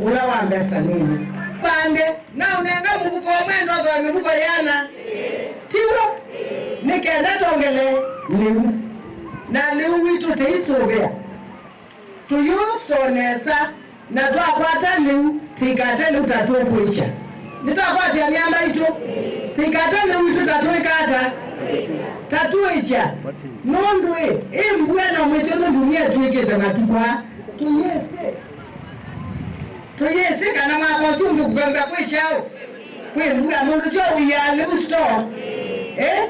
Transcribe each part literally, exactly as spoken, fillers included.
Ũla wa mbesa nini. Pande, na ũnenga mũvuko ũmwe ndotho ya mĩvuko yĩana. Tiw'o? Nĩ kenda tongele lĩu. Na lĩu witũ tĩisũvĩa. Tũyũsũa nesa, na twakwata lĩu, tĩikate lĩu ta tũkwĩkya. Nĩtwakwatĩa mĩamba itũ, tĩikate lĩu itũ ta twĩka ata? Ta twĩkya. Nũndũ ĩ, ĩ mbua na mũisyo nũndũ nĩetwĩkĩte matukũ aa. Tũyĩsĩ. Tũyĩsĩ kana mwaka ũsu ũngĩ kũkavika kwĩ kyaũ? Kwĩ mbua, mũndũ tyo wĩaa lĩu store. Eh?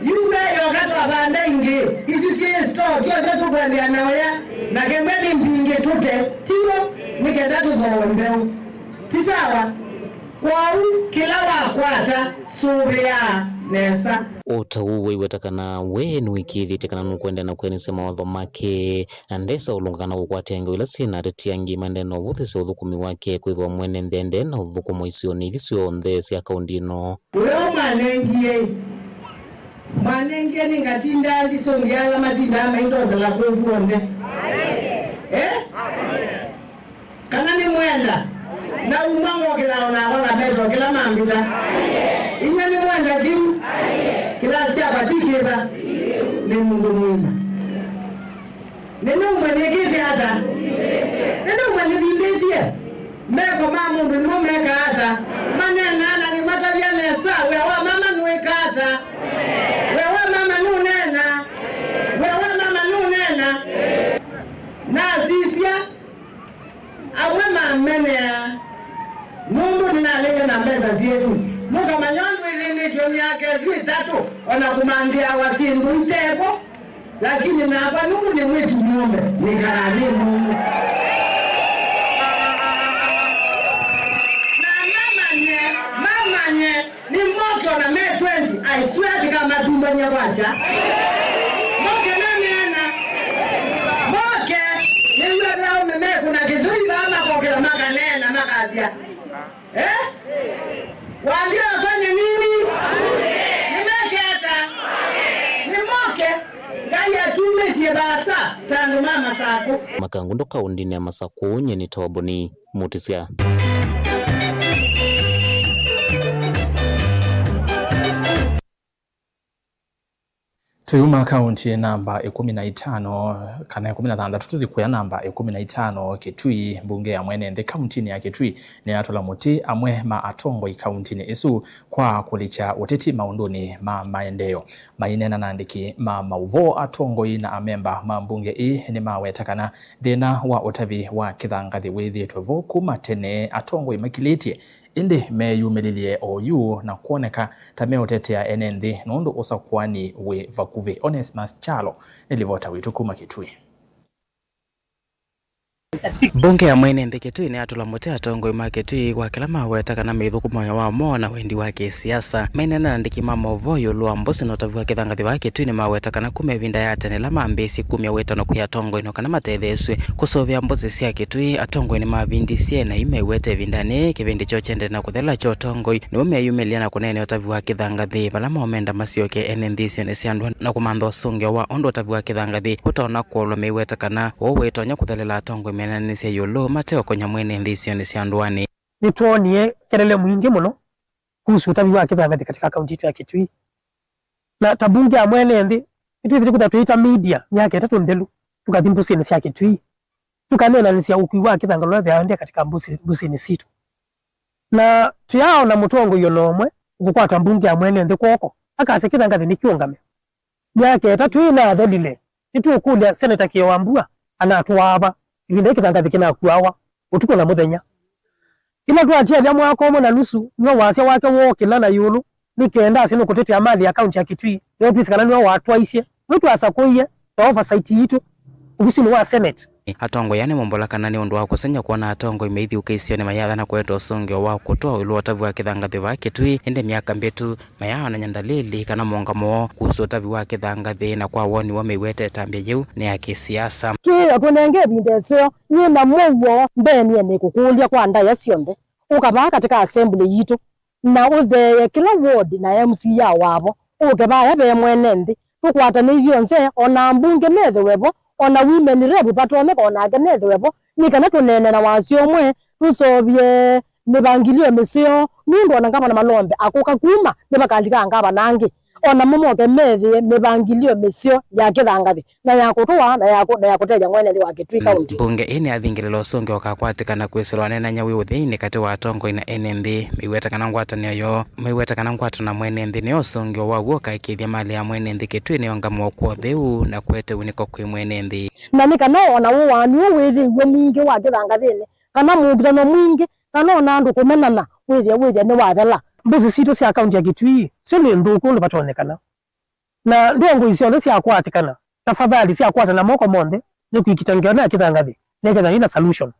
Yu mbua yoka twavanda ingĩ. Isu syĩ store, tyo tyo tũkwendeea na ũya. Na kembe nĩ mbingĩ tũte. Tiw'o, nĩ kenda tũthooe mbeũ. Ti sawa? Kwoou, kĩla wakwata, sũvĩaa nesa. O ta ũu, waiweta kana we nĩwĩkĩĩthĩtye kana nũkwendea na kwĩanĩsya mawatho make. Na ndesa ũlũnga kana kũkwatĩa ngewa ila syĩ na ateti angĩ maendee na ũvũthĩsya ũthũkũmi wake, kwĩthĩwa mwene nthĩ aendee na ũthũkũma isionĩ ithi syonthe sya kaũnti ĩno. Ũla mwanengie, mwanengie nĩngatindaa ndisũngĩa ala matindaa maindosela kũu kw'onthe. Eh? Kana nĩmwenda? Na uma ngokĩla o nakwa ngametwa kĩla mambĩta. Inyie nĩmwenda kĩu? Kĩlasi kyakwa ti kĩva? Nĩ mũndũ mũima. Nĩnĩumwe nĩkĩte ata? Nĩnĩumwe nĩvindĩtye? Meko ma mũndũ nĩmo mekaa ata? Maneenaa na nĩmatavya nesa. Wĩa wa mama nũĩkaa ata? Wĩa wa mama nũneenaa. Wĩa wa mama nũneenaa. Nasisya. Amwe mameneaa nũndũ nĩnalĩile na mbesa syĩtu. Mũkamanya ũndũ ĩthĩnĩtw'e myaka ĩsu ĩtatũ, o na kũmanthĩawa syĩndũ itevo, lakini nakwa nũndũ nĩ mwĩĩtu mũũme, nĩkalaa nĩ mũũme. Na mamanye, mamanye, nĩ moke o na me twenty, I swear, tikamatumbany'a kwakya. Moke maneena. Moke, nĩw'e ve aũme mekũna kĩthũi vaa makokĩla makaneena, makasya, eh? Waambia wafanye nini? Nĩmeke ata? Nĩmoke. Ngai atumĩtye vaasa ta andũ ma Masakũ. Makangundo kaũndĩnĩ ya Masakũ, nyie nĩ Toboni Mutisya. Tũyuma kaũntĩ namba ĩkũmi na itano kana ĩkũmi na thanthatũ, tũthi kũya namba ĩkũmi na itano, Kitui. Mbunge ya mwene nthĩ kaũntĩnĩ ya Kitui nĩyatũla mũtĩ amwe ma atongoi kaũntĩnĩ ĩsu kwa kũlikya ũteti maũndũnĩ ma maendeeo. Maineena na andĩki ma maũvoo, atongoi na amemba ma mbunge ĩĩ nĩmaweta kana thĩna wa ũtavi wa kĩthangathĩ wĩthĩĩtwe vo kuma tene, atongoi makilĩtye, ĩndĩ meyumĩlĩlye oyu na kwoneka ta meũtetea ene nthĩ nũndũ ũsakũani wĩ vakuvĩ. Onesmus Kyalo nĩ livota witũ kuma Kitui. Mbunge ya mwene nthĩ Kitui nĩyatũla mũtĩ atongoi ma Kitui kwa kĩla maweta kana mĩthũkũmo ya wamo na wendi wa kĩsiasa. Maineena na andĩki ma maũvoo ĩũlũ wa mbũsĩ na ũtavi wa kĩthangathĩ vaa Kitui nĩmaweta kana kuma ĩvinda ya tene ĩla mambĩĩsye kumya wĩtano kwĩ atongoi no kana matetheesw'e kũsũvĩa mbũsĩ sya Kitui, atongoi nĩmavindisye na yu mew'ete ĩvindanĩ yĩĩ kĩvĩndĩ kyoo kyendee na kũthela kya ũtongoi nĩw'o meyumĩlya na kũneenea ũtavi wa kĩthangathĩ vala momenda masyoke ene nthĩ isionĩ sya ndũanĩ na kũmantha ũsũngĩo wa ũndũ ũtavi wa kĩthangathĩ ũtonya kũolwa, meweta kana ũu wĩtonya kũthelela atongoi menanĩsya ĩũlũ mate ũkonya mwene nthĩ isionĩ sya ndũanĩ. Nĩtwoonie kelele mwingĩ mũno kuhusu ũtavi wa kĩthangathĩ katika kaunti yetu ya Kitui. Na ta mbunge ya mwene nthĩ, nĩtwĩthĩte kwĩthĩwa tũita media myaka ĩtatũ nthelu, tũkathi mbũsĩnĩ sya Kitui, tũkaneenanĩsya ũkui wa kĩthangathĩ ũla wĩthĩawa ũendee katika mbũsĩ, mbũsĩnĩ sitũ. Na tũyaaona mũtongoi o na ũmwe ũkũkwata mbunge ya mwene nthĩ kw'oko, akasya kĩthangathĩ nĩkĩũngame. Myaka ĩtatũ ĩĩ nathelile, nĩtũũkũlya Seneta Kĩo wa Mbua anatũaa va, ĩvinda yĩĩ kĩthangathĩ kĩnakuawa ũtukũ na mũthenya. Kĩla twatialya mwaka ũmwe na nusu, nĩw'o wasya wake wookĩla na ĩũlũ, nĩ kenda asye nũkũtetea mali ya kaunti ya Kitui, nĩw'o twĩsĩ kana nĩwe watwaisye, nĩwe twasakũie ta oversight yitũ ovisinĩ wa Senate. Atongoi aa nĩmombũla kana nĩ ũndũ wa kũsengy'a kwona atongoi meithyũkĩĩsya nĩmayaathana kũete ũsũngĩo wa kũtũa ĩũlũ wa ũtavi wa kĩthangathĩ vaa Kitui, ĩndĩ myaka mbĩtu mayaaonany'a ndalili kana mũũngamo woo kuhusu ũtavi wa kĩthangathĩ, na kwa woni woo mew'ete ĩtambya yĩu nĩ ya kĩsiasa. Kĩĩo tũnenge ĩvinda ĩseo, nyie na mũuo mbeenie nĩkũkũlya kwa ndaĩa syonthe, ũka vaa katika assembly yitũ, na ũtheeye kĩla ward na M C A wavo, ũke vaya ve mwene nthĩ, tũkwatanĩithye onthe, o na ambunge methĩwe vo, o na women rep vatonyeka o nake nethĩwe vo, nĩ kana tũneene na wasyo ũmwe, Tũseũvye mĩvangĩlyo mĩseo, nũndũ o na ngavana malombe akũka kuma, nĩvakalika ngavana angĩ, o namo moke methĩe mĩvangĩlyo mĩseo ya kĩthangathĩ na ya kũtũa na ya kũ-, na ya kũtethya mwene nthĩ wa Kitui County. Mbunge ĩĩ nĩyathingĩlĩla ũsũngĩo ũkakwatĩkana kwĩsĩlwa aneenany'a wĩ ũtheinĩ katĩ wa atongoi na ene nthĩ. Maiweta kana ngwatanĩo yoo, maiweta kana ngwatanĩo na mwene nthĩ nĩyo ũsũngĩo wa w'o ũkaĩkĩĩthya malĩ ya mwene nthĩ Kitui nĩyongamwa kwa ũtheu na kũete wunĩko kwĩ mwene nthĩ. Na nĩ kana o na wũaani ũũ wĩthĩiw'e mwingĩ wa kĩthangathĩnĩ, kana mũũkitano mwingĩ, kana o na andũ kũmenana wĩthĩe, wĩthĩe nĩwathela. Mbũsĩ sitũ sya kaunti ya Kitui syo nĩ nthũku ũndũ vatonyekana, na ndongoi syonthe syakwatĩkana, tafadhali syakwatana moko monthe nĩ kwĩkita ngewa ya kĩthangathĩ nĩkethĩa yĩna solution.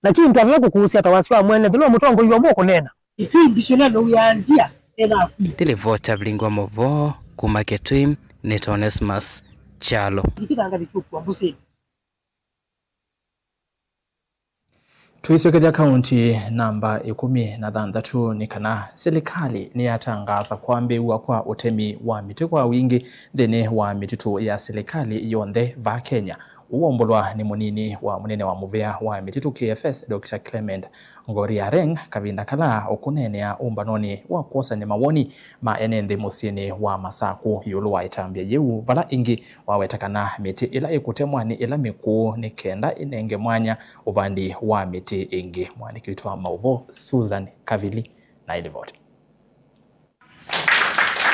Lakini twatata kũkũsya ta wasya wa mwene nthĩ no mũtongoi ũmwe ũkũneena. Kitui mbisyo neno wianjia ena akui. Nĩ livoti ya vilingi wa maũvoo kuma Kitui, nĩ Onesmus Kyalo. Kĩthangathĩ kĩũkua mbũsĩnĩ. Tũisyokethya kaunti namba ĩkũmi na thanthatũ nĩ kana silikalĩ nĩyatangaasa kwambĩĩw'a kwa ũtemi wa mĩtĩ kwa wingĩ nthĩnĩ wa mĩtitũ ya silikalĩ yonthe vaa Kenya. Ũu waũmbũlwa nĩ mũnini wa mũnene wa mũvĩa wa mĩtitũ K F S, Doctor Clement Ngoriareng, kavinda kala ũkũneenea ũmbanonĩ wa kwosany'a mawoni ma ene nthĩ mũsyĩnĩ wa Masakũ ĩũlũ wa ĩtambya yĩu, vala ĩngĩ waweta kana mĩtĩ ĩla ĩkũtemwa nĩ ĩla mĩkũũ nĩ kenda ĩnenge mwanya ũvandi wa mĩtĩ ĩngĩ. Mũandĩki witũ wa maũvoo Susan Kavili na ĩlivoti.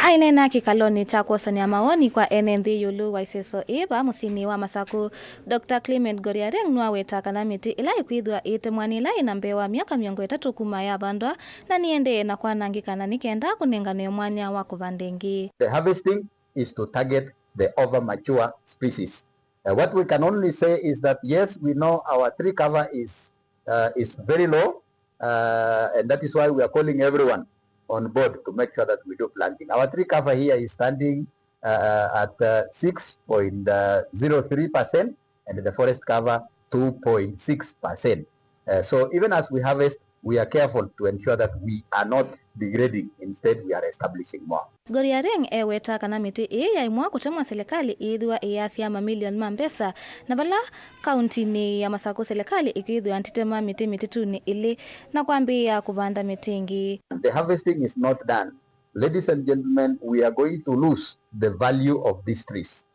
Aineena kĩkalonĩ kya kwosany'a mawoni kwa ene nthĩ ĩũlũ wa ĩseso ĩĩ vaa mũsyĩnĩ wa Masakũ, Doctor Clement Ngoriareng nĩwaweta kana mĩtĩ ĩla ĩkwĩthĩwa ĩitemwa nĩ ĩla ĩna mbee wa myaka mĩongo ĩtatũ kuma yavandwa, na nĩĩendee na kwanangĩka, na nĩ kenda kũnenganĩwe mwanya wa kũvanda ĩngĩ. The harvesting is to target the over mature species. Uh, what we can only say is that yes, we know our tree cover is, uh, is very low, uh, and that is why we are calling everyone on board to make sure that we do planting. Our tree cover here is standing, uh, at, uh, six point zero three percent and the forest cover two point six percent. Uh, so even as we harvest, we are careful to ensure that we are not degrading. Instead, we are establishing more. Ngoriareng eweta kana mĩtĩ ĩĩ yaimwa kũtemwa silikalĩ ĩĩthĩwa ĩyasya mamilioni ma mbesa, na vala kauntinĩ ya Masakũ silikalĩ ĩkwĩthĩwa nditema mĩtĩ mĩtitũnĩ ĩlĩ na kwambĩĩa kũvanda mĩtĩ ĩngĩ. The harvesting is not done. Ladies and gentlemen, we are going to lose the value of these trees.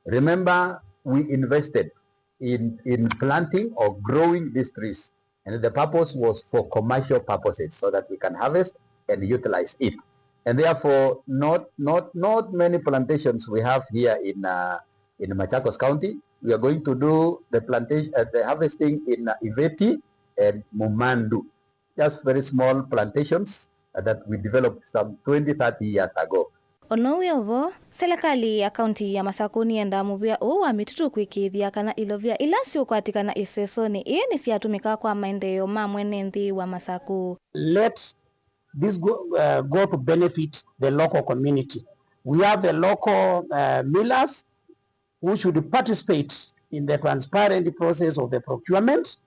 Remember, we invested in, in planting or growing these trees, and the purpose was for commercial purposes so that we can harvest and utilize it. And therefore, not, not, not many plantations we have here in, uh, in Machakos County. We are going to do the plantation, uh, the harvesting in, uh, Iveti and Mumandu. Just very small plantations that we developed some twenty, thirty years ago. O na ũu wĩ o vo, silikalĩ ya kaunti ya Masakũ nĩyendaa mũvĩa ũũ wa mĩtitũ kũĩkĩĩthya kana ilovia ila siũkwatĩkana ĩsesonĩ ĩĩ nĩsyatũmĩka kwa maendeeo ma mwene nthĩ wa Masakũ. Let this go, uh, go to benefit the local community. We have the local, uh, millers who should participate in the transparent process of the procurement,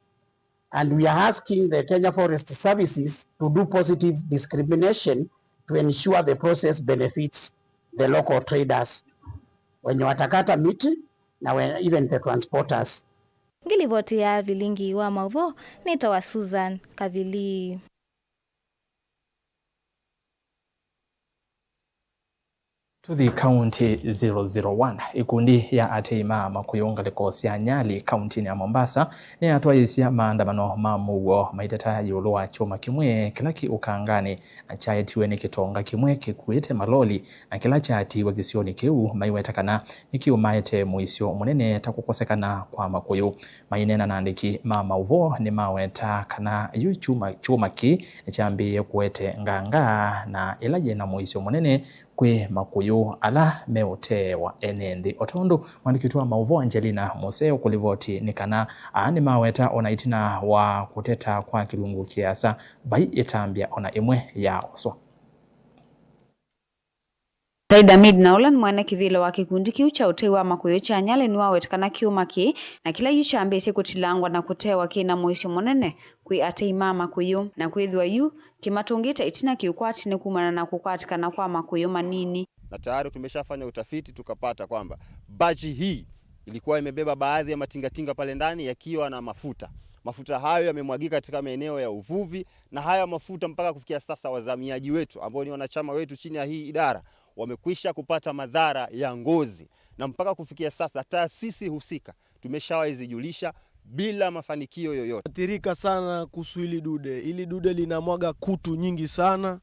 and we are asking the Kenya Forest Services to do positive discrimination to ensure the process benefits the local traders, wenye watakata miti na we-, even the transporters. Ngilivoti ya vilingi wa maũvoo nĩtawa Susan Kavili. Tũthi kaunti zero zero one. Ikundi ya atei ma Makũyũ ngalĩko sya Nyali, kauntinĩ ya Mombasa, nĩyatwaĩĩsya maandamano ma mũuo maiteta ĩũlũ wa kyũma kĩmwe kĩla kĩ ũkanganĩ na kyaetiwe nĩ kĩtonga kĩmwe kĩkuĩte maloli, na kĩla kyaatiiwe kĩsionĩ kĩu maiweta kana nĩkĩũmaete mũisyo mũnene ta kũkosekana kwa Makũyũ. Maineena na andĩki ma maũvoo nĩmaweta kana yu kyũma, kyũma kĩĩ nĩkyambĩĩe kũete nganga na ĩla yĩna mũisyo mũnene kwĩ Makũyũ ala meũteewa ene nthĩ. O tondũ mwandĩki witũ wa maũvoo Angelina Mose ũkũlivoti nĩ kana aa nĩmaweta ona ĩtina wa kũteta kwa kĩlungu kĩasa, vai ĩtambya ona ĩmwe yaoswa. Said Hamid, na ũla nĩ mwene kĩvĩla wa kĩkundi kĩu kya ũtei wa Makũyũ kya Nyali, nĩwaweta kana kyũma kĩĩ na kĩla yu kyambĩĩsye kũtilangwa na kũtewa kĩna mũisyo mũnene kwĩ atei ma Makũyũ, na kwĩthĩwa yu kĩmatũngĩte ĩtina kĩũkwati nĩ kumana na kũkwatĩkana kwa Makũyũ manini. Na tayari tumeshafanya utafiti tukapata kwamba bachi hii ilikuwa imebeba baadhi ya matingatinga pale ndani yakiwa na mafuta. Mafuta hayo yamemwagika katika maeneo ya uvuvi, na haya mafuta mpaka kufikia sasa wazamiaji wetu ambao ni wanachama wetu chini ya hii idara wamekwisha kupata madhara ya ngozi, na mpaka kufikia sasa taasisi husika tumeshawahi zijulisha bila mafanikio yoyote. Athirika sana kuhusu hili dude. Hili dude linamwaga kutu nyingi sana.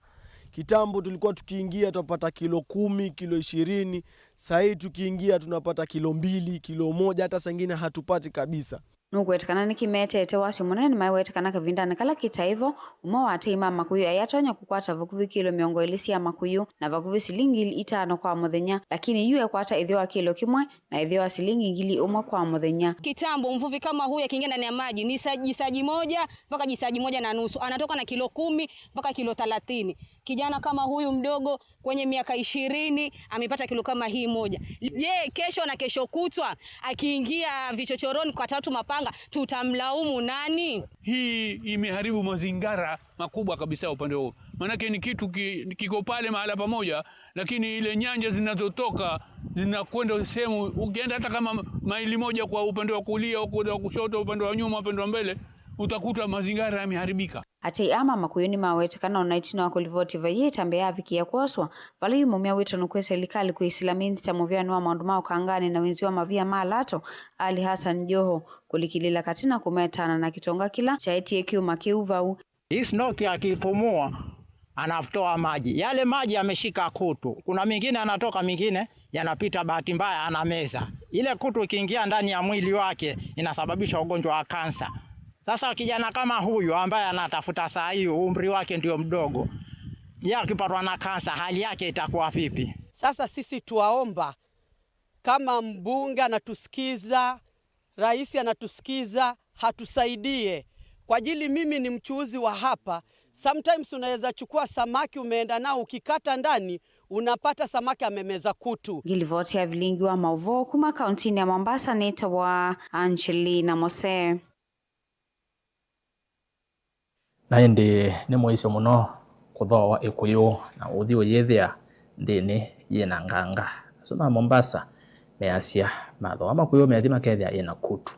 Kitambo tulikuwa tukiingia tupata kilo kumi, kilo ishirini. Saa hii tukiingia tunapata kilo mbili, kilo moja, hata saa ingine hatupati kabisa. Nũkũwetekana nĩkĩmeteete wasyo mũnene. Nĩmaiweta kana kavindanĩ kala kĩtaĩvo, ũmwe wa atei ma makũyũ aĩ atonya kũkwata vakuvĩ kĩlo mĩongo ĩlĩ sya makũyũ na vakuvĩ silingi ngili itano kwa mũthenya, lakini yu ekwata ĩtheo wa kĩlo kĩmwe na ĩtheo wa silingi ngili ũmwe kwa mũthenya. Kitambo mvuvi kama huyu akiingia ndani ya maji ni sa-, jisaji moja mpaka jisaji moja na nusu, anatoka na kilo kumi mpaka kilo thelathini. Kijana kama huyu mdogo kwenye miaka ishirini amepata kilo kama hii moja. Je, kesho na kesho kutwa akiingia vichochoroni kwa tatu mapanga, tutamlaumu nani? Hii imeharibu mazingira makubwa kabisa upande huo. Maanake ni kitu ki-, kiko pale mahala pamoja, lakini ile nyanja zinazotoka zinakwenda sehemu, ukienda hata kama maili moja kwa upande wa kulia, upande wa kushoto, upande wa nyuma, upande wa mbele, utakuta mazingira yameharibika. Atei aa ma makũyũ nĩmaweteka na ona ĩtina wa kũlivoti vaiĩ ĩtambya yavikĩĩa kwoswa, vala yu maumya wĩtano kwĩ silikalĩ kwĩsĩla minista mũvĩanĩ wa maũndũ ma ũkanganĩ na wĩnzi wa mavia ma lato, Ali Hassan Joho, kũlikĩlĩla katĩ na kũmetana na kĩtonga kĩla kyaetie kyũma kĩu vau. Hii snoki akipumua, anatoa maji. Yale maji yameshika kutu. Kuna mengine anatoka, mengine yanapita, bahati mbaya anameza. Ile kutu ikiingia ndani ya mwili wake, inasababisha ugonjwa wa kansa. Sasa kijana kama huyu ambaye anatafuta saa hii, umri wake ndio mdogo, yeye akipatwa na kansa, hali yake itakuwa vipi? Sasa sisi tuwaomba, kama mbunge anatusikiza, rais anatusikiza, hatusaidie. Kwa ajili mimi ni mchuuzi wa hapa, sometimes unaweza chukua samaki umeenda nao, ukikata ndani, unapata samaki amemeza kutu. Ngilivoti ya vilingi wa maũvoo kuma kauntinĩ ya Mombasa nĩtawa Angelina Mose. Na ĩndĩ nĩ mũisyo mũno kũthooa ĩkũyũ na ũthi ũyĩthĩa nthĩnĩ yĩ na nganga. Asu ma Mombasa measya mathooa makũyũ methi makethĩa yĩ na kutu.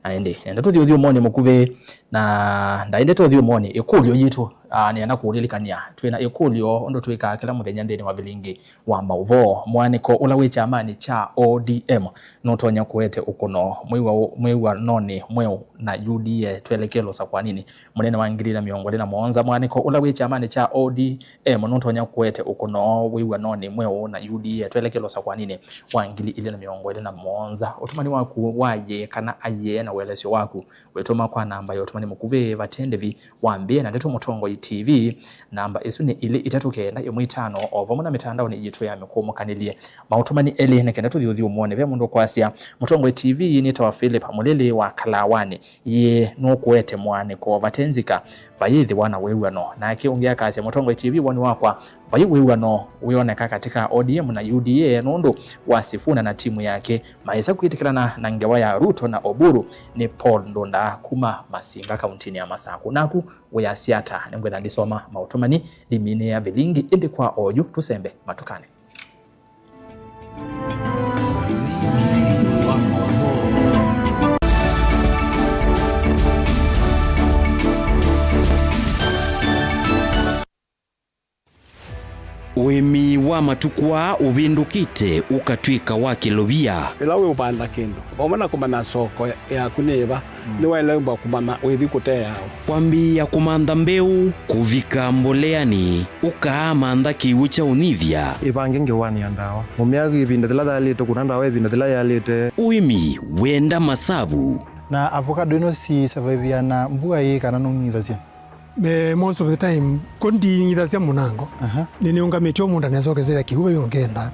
Na ĩndĩ nenda tũthi ũthyũmũonĩ mũkuvĩ, na ndaendete ũthyũmũonĩ, ĩkũlyo yitũ, ah, nĩenda kũũlilikany'a twĩ na ĩkũlyo ũndũ twĩkaa kĩla mũthenya nthĩnĩ wa vilingi wa maũvoo. Mũanĩko ũla wĩ kyamanĩ kya O D M nũtonya kũete ũkũno mwĩw'a-, mwĩw'anonĩ mweũ na U D A twelekelo sakwaninĩ. Mũnene wa ngili na mĩongo ĩlĩ na mũonza, mũanĩko ũla wĩ kyamanĩ kya O D M nũtonya kũete ũkũno wĩw'anonĩ mweũ na U D A twelekelo sakwaninĩ wa ngili ilĩ na mĩongo ĩlĩ na mũonza. Ũtũmani waku wa yĩĩ kana ayĩe na ũelesyo waku wĩtũma kwa namba ya ũtũmani mũkuvĩ vate ndĩvi wambĩĩe na ndeto Mũtongoi T V. Namba ĩsu nĩ ilĩ itatũ kenda ĩmwe itano, o vamwe na mĩtandaonĩ yitũ ya mĩkũũmũkanĩlye. Maũtũmani elĩ nĩ kenda tũthi ũthyũmũonĩ. Ve mũndũ ũkwasya, Mũtongoi T V nĩtawa Philip Mũlĩlĩ wa Kalawanĩ. Yĩĩ, nũkũete mũanĩko vate nzika, vayĩthĩwa na wĩw'ano. Nake ũngĩ akasya, Mũtongoi T V, woni wakwa, vai wĩw'ano wĩoneka katĩ ka O D M na U D A nũndũ wa Sifuna na timu yake maĩsa kwĩtĩkĩlana na ngewa ya Ruto na Oburu. Nĩ Paul Ndunda kuma Masinga, kauntinĩ ya Masaku. Naku wĩasya ata? Nĩngwĩtha ndisoma maũtũmani ndiminĩ ya vilingi, ĩndĩ kwa oyu tũsembe matukanĩ. Ũĩmi wa matukũ aa ũvĩndũkĩte ũkatw'ĩka wa kĩlovia. Ĩla wĩũvanda kĩndũ, vamwe na kũmanya soko yaku nĩ ĩva, nĩwaĩlĩte kũmanya wĩthi kũteea ũ. Kwambĩĩa kũmantha mbeũ, kũvika mboleanĩ, ũkaamantha kĩw'ũ kya ũnyivya. Ĩvange ngewanĩ ya ndawa. Ũmĩaku ĩvinda yĩla yaĩlĩte, kũna ndawa ĩvinda yĩla yaĩlĩte. Ũĩmi wenda masavu. Na avocado ĩno si survive na mbua ĩĩ kana nũng'ithasya? Eh, most of the time, ko ndiing'ithasya mũnango. Aha. Nĩnĩũngamĩtye o mũũnda nesokesya kĩw'ũ vai ũngenda.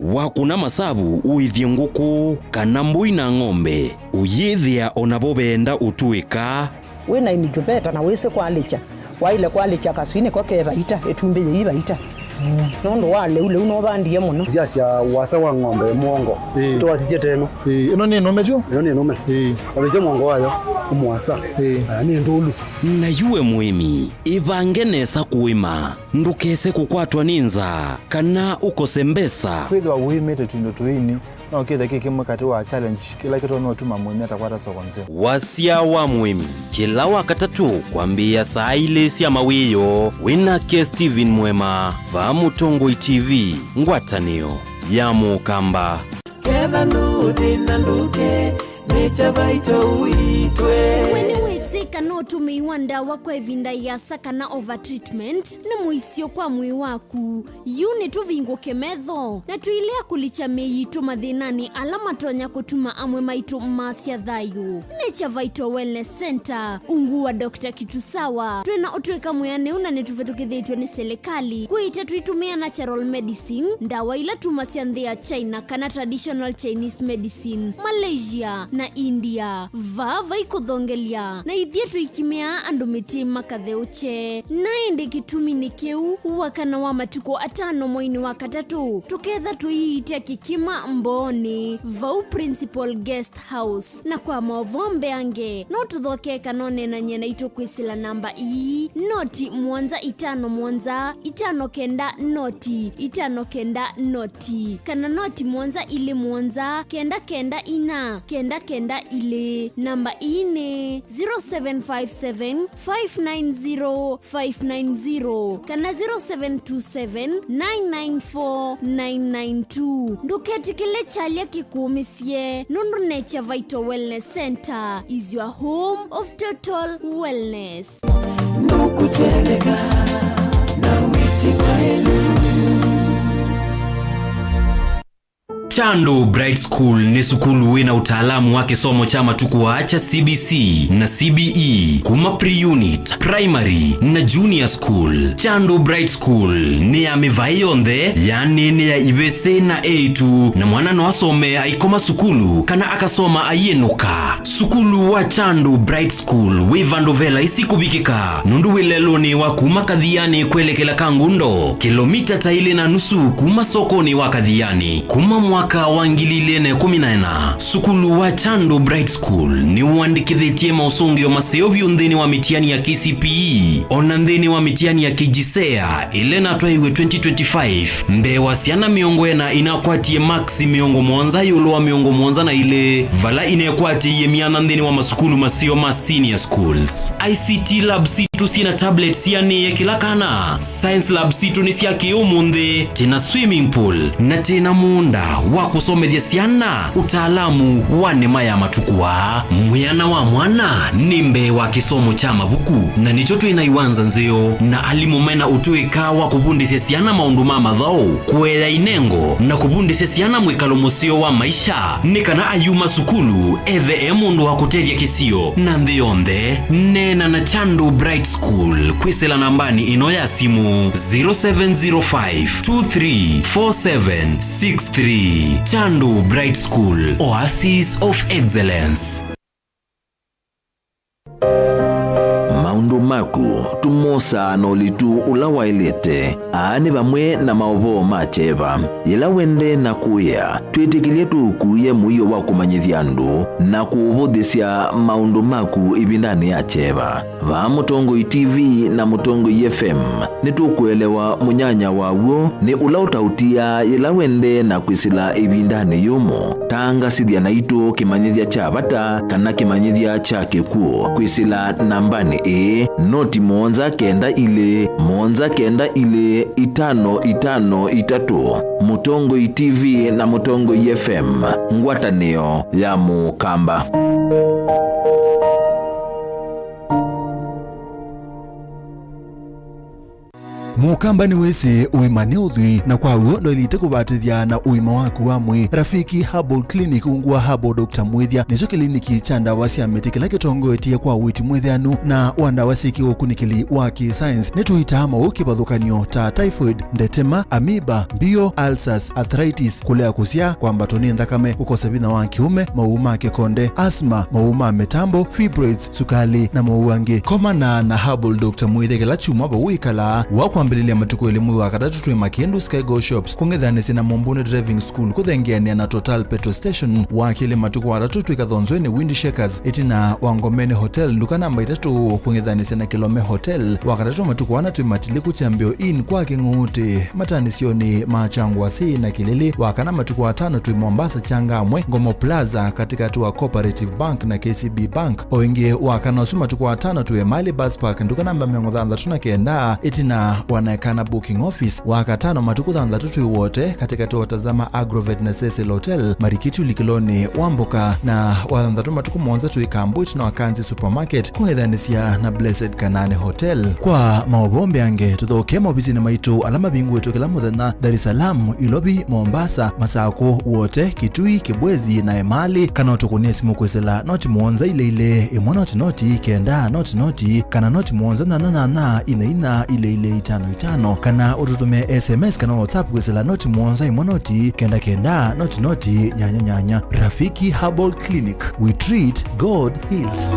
Wakũna masavu ũĩthye ngũkũ kana mbũi na ng'ombe, ũyĩthĩa o navo veenda ũtũĩka. Wĩ na incubator na wĩsĩ kwalĩkya, waĩle kwalĩkya kaswinĩ ko ke vaita, ĩtumbĩ yĩi vaita. Nũndũ wa lĩu, lĩu nũvandie mũno. Ndyasya wasa wa ng'ombe mwongo. Ĩĩ. Tũwasisye teno. Ĩĩ, ĩno nĩ nũme tyo? Ĩno nĩ nũme. Ĩĩ. Wavĩsya mwongo wayo, mũasa. Ĩĩ. Aya nĩ ndũlu. Na yu we mũĩmi, ĩvange nesa kũĩma. Ndũkese kũkwatwa nĩ nzaa, kana ũkose mbesa. Kwĩthĩwa ũĩmĩte tũindo tũini, No kĩthe kĩ kĩmwe katĩ wa challenge kĩla kĩtonya ũtuma mũĩmi atakwata soko nzeo. Wasya wa mũĩmi, kĩla Wakatatũ kwambĩĩa saa ilĩ sya mawĩoo, wĩ nake Steven Mwema, vaa Mũtongoi T V, ngwatanĩo ya Mũkamba. Ketha ndũthĩna ndũke, Nature Vital ũitwe. We nĩwĩsĩ kana ũtũmĩi wa ndawa kwa ĩvinda ĩasa kana over treatment nĩ mũisyo kwa mwĩĩ waku? Yu nĩtũvingũke metho na tũilea kũlikya mĩĩ yitũ mathĩnanĩ ala matonya kũtuma amwe maitũ masya thayũ. Nature Vital Wellness Center, ungu wa Doctor Kitusawa, twĩ na ũtw'ĩka mwĩanĩu na nĩtũvĩtũkĩthĩtw'e nĩ silikalĩ kwĩĩte tũitũmĩa natural medicine, ndawa ila tumasya nthĩ ya China kana traditional Chinese medicine, Malaysia na India. Vaa vai kũthongelya, na ithyĩ tũikimĩaa andũ mĩtĩ makatheũkye. Na ĩndĩ kĩtumi nĩ kĩu, wakana wa matukũ atano mweinĩ wa katatũ, tũketha tũiitya kĩkima Mbooni, vau Principal Guest House. Na kwa maũvoo mbeange, no tũthokee kana ũneenany'e naitũ kwĩsĩla namba ii, noti mũonza itano mũonza, itano kenda noti, itano kenda noti, kana noti mũonza ilĩ mũonza, kenda kenda inya, kenda kenda ilĩ. Namba ii nĩ zero seven five seven, five nine zero, five nine zero kana zero seven two seven, nine nine four, nine nine two. Ndũketĩkĩle kyalya kĩkũũmĩsye, nũndũ Nature Vital Wellness Center is your home of total wellness. Ndũkũtetheka na wĩti maĩlu. Chandu Bright School nĩ sukulu wĩ na ũtaalamu wa kĩsomo kya matukũ aa kya C B C na C B E kuma pre-unit, primary, na junior school. Chandu Bright School nĩ ya mĩvaĩ yonthe, yaani nĩ ya ivĩsĩ na eĩtu, na mwana no asome aikoma sukulu kana akasoma aiĩnũka. Sukulu wa Chandu Bright School wĩ vandũ ve laisi kũvikĩka, nũndũ wĩ lelũnĩ wa kuma Kathianĩ kwelekela Kangundo, kĩlomita ta ilĩ na nusu kuma sokonĩ wa Kathianĩ. Kuma mwaka wa ngili ilĩ na ĩkũmi na ĩna, sukulu wa Chandu Bright School nĩwandĩkĩthĩtye maũsũngĩo maseo vyũ nthĩnĩ wa mĩtiani ya K C P E, o na nthĩnĩ wa mĩtiani ya K J S E A, ĩla ĩnatwaiwe twenty twenty-five. Mbee wa syana mĩongo ĩna inakwatie maksi mĩongo mũonza ĩũlũ wa mĩongo mũonza na ilĩ, vala inekwatĩie myanya nthĩnĩ wa masukulu maseo ma senior schools. I C T lab sitũ syĩ na tablets sianĩĩe kĩla kana. Science lab sitũ nĩ sya kĩ-ũmũnthĩ, twĩ na swimming pool, na twĩ na mũũnda wa kũsomethya syana ũtaalamu wa nĩma ya matukũ aa. Mwĩana wa mwana nĩ mbee wa kĩsomo kya mavuku, na nĩkyo twĩ na iwanza nzeo na alimũ me na ũtũĩka wa kũvundĩsya syana maũndũ ma mathaũ, kũea inengo, na kũvundĩsya syana mwĩkalo mũseo wa maisha, nĩ kana ayuma sukulu ethĩwe e mũndũ wa kũtethya kĩsio na nthĩ yonthe. Neena na Chandu Bright School kwĩsĩla nambanĩ ĩno ya simũ, zero seven zero five two three four seven six three. Chandu Bright School, Oasis of Excellence. Maũndũ maku tũmosaa na ũlitu ũla waĩlĩte. Aa nĩ vamwe na maũvoo ma kyeva. Yĩla wendee na kũĩa, twĩtĩkĩlye tũũkuĩe mũio wa kũmanyĩthya andũ na kũũvũthĩsya maũndũ maku ĩvindanĩ ya kyeva. Vaa Mũtongoi T V na Mũtongoi F M, nĩtũkũelewa mũnyanya wa w'o nĩ ũla ũtaũtiaa yĩla wendee na kwĩsĩla ĩvindanĩ yũmũ. Tangasĩthya naitũ kĩmanyĩthya kya vata kana kĩmanyĩthya kya kĩkw'ũ kwĩsĩla nambanĩ ĩĩ, noti mũonza kenda ilĩ, mũonza kenda ilĩ, itano itano itatũ. Mũtongoi T V na Mũtongoi F M, ngwatanĩo ya Mũkamba. Mũkamba nĩwĩsĩ ũima nĩ ũthwii, na kwa w'o ndwaĩlĩte kũvatĩthya na ũima waku wa mwĩĩ. Rafiki Herbal Clinic ungu wa Herbal Doctor Mwĩthya nĩkyo kĩliniki kya ndawa sya mĩtĩ kĩla kĩtongoetye kwa ũiiti mwĩthĩanu na wa ndawa syĩ kĩũkunĩkĩli wa kĩ-science. Nĩtũitaa maũũ kĩvathũkany'o ta typhoid, ndetema, amoeba, mbio, ulcers, arthritis, kũlea kũsyaa, kwambatwa nĩ nthakame, kũkosa vinya wa kĩũme, maũũ ma kĩkonde, asthma, maũũ ma mĩtambo, fibroids, sukalĩ, na maũũ angĩ. Komana na Herbal Doctor Mwĩthya kĩla kyumwa vau wĩkalaa, wakwambĩlĩlya Mbilĩlya matukũ elĩ mwei wa katatũ twĩ Makĩndũ Skygo Shops, kũng'ethanĩsya na Mũmbũnĩ Driving School, kũthengeanĩa na Total Petrol Station, wa kelĩ matukũ atatũ twĩ Kathonzweni Wind Shakers, ĩtina wa Ngomeni Hotel, nduka namba itatũ, kũng'ethanĩsya na Kĩlome Hotel, wa katatũ matukũ ana twĩ Matilĩku Kyambĩo Inn kwa Kĩng'ũũtĩ, mataanĩsyonĩ ma Kyangwasĩ na Kĩlĩlĩ, wa kana matukũ atano twĩ Mombasa Changamwe, Ngomo Plaza, katĩkatĩ wa Cooperative Bank na K C B Bank. O ĩngĩ, wa kana ũsu matukũ atano twĩ Emali Bus Park, nduka namba mĩongo thanthatũ na kenda, ĩtina wa Naekana Booking Office. Wa katano matukũ thanthatũ twĩ Wote, katĩkatĩ wa Tazama Agrovet na Cecil Hotel, Marikiti ũlikĩlonĩ wa mboka, na wa thanthatũ matukũ mũonza twĩ Kambu, ĩtina wa Kanzi Supermarket, kũng'ethanĩsya na Blessed Kanani Hotel. Kwa maũvoo mbeange, tũthokee maovisinĩ maitũ ala mavingũĩtwe kĩla mũthenya, Dar es Salaam, Ilovi, Mombasa, Masakũ, Wote, Kitui, Kibwezi, na Emali, kana ũtũkũnĩe simũ kwĩsĩla noti mũonza ilĩ ilĩ, ĩmwe noti noti, kenda noti noti, kana noti mũonza nyanya nyanya, ina ina, ilĩ ilĩ, itano itano, kana ũtũtũmĩe S M S kana WhatsApp kwĩsĩla noti mũonza ĩmwe noti, kenda kenda, noti noti, nyanya nyanya. Rafiki Herbal Clinic, we treat, God heals.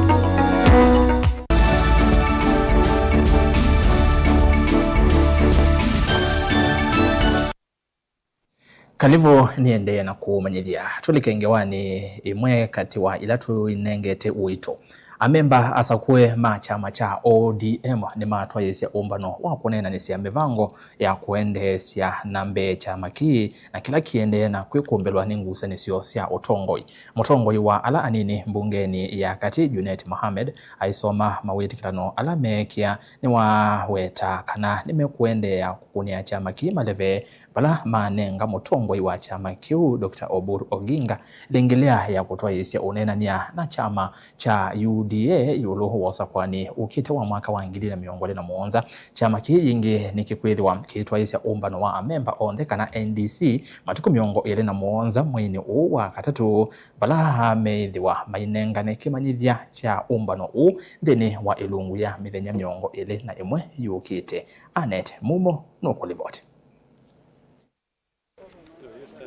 Kalivũ nĩendee na kũmanyĩthya. Tũlike ngewanĩ ĩmwe katĩ wa ila tũinengete ũito. Amemba asakũe ma kyama kya O D M nĩmatwaĩĩsya ũmbano wa kũneenanĩsya mĩvango ya kũendeesya na mbee kyama kĩĩ na kĩla kĩendee na kwĩkũmbĩlwa nĩ ngusanĩsyo sya ũtongoi. Mũtongoi wa ala anini mbungenĩ ya katĩ, Junet Mohamed, aisoma mawĩtĩkĩlano ala meekĩa, nĩwaweta kana nĩmekũendeea kũkũnĩa kyama kĩĩ maleve vala manenga mũtongoi wa kyama kĩu, Doctor Oburu Oginga, ĩlĩngĩlĩa ya kũtwaĩĩsya ũneenany'a na kyama kya U D A ĩũlũ wa ũsakũani ũkĩte wa mwaka wa ngili na mĩongo ĩlĩ na mũonza. Kyama kĩĩ yĩngĩ nĩkĩkwĩthĩwa kĩitwaĩĩsya ũmbano wa amemba onthe kana N D C matukũ mĩongo ĩlĩ na mũonza mweinĩ ũũ wa katatũ, vala meĩthĩwa mainengane kĩmanyĩthya kya ũmbano ũũ nthĩnĩ wa ĩlungu ya mĩthenya mĩongo ĩlĩ na ĩmwe yũkĩte. Annet Mumo nũkũlivoti.